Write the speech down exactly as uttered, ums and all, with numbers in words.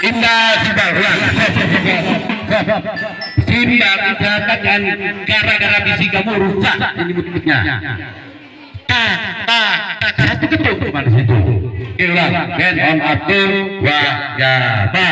Indah sudah ulang. Simba kita katakan gara-gara bisi kamu rusak ini mulutnya. Tak, tak, tak satu ketuk cuma di situ. Oke, ulang. Ben Om Abdul Wajaba.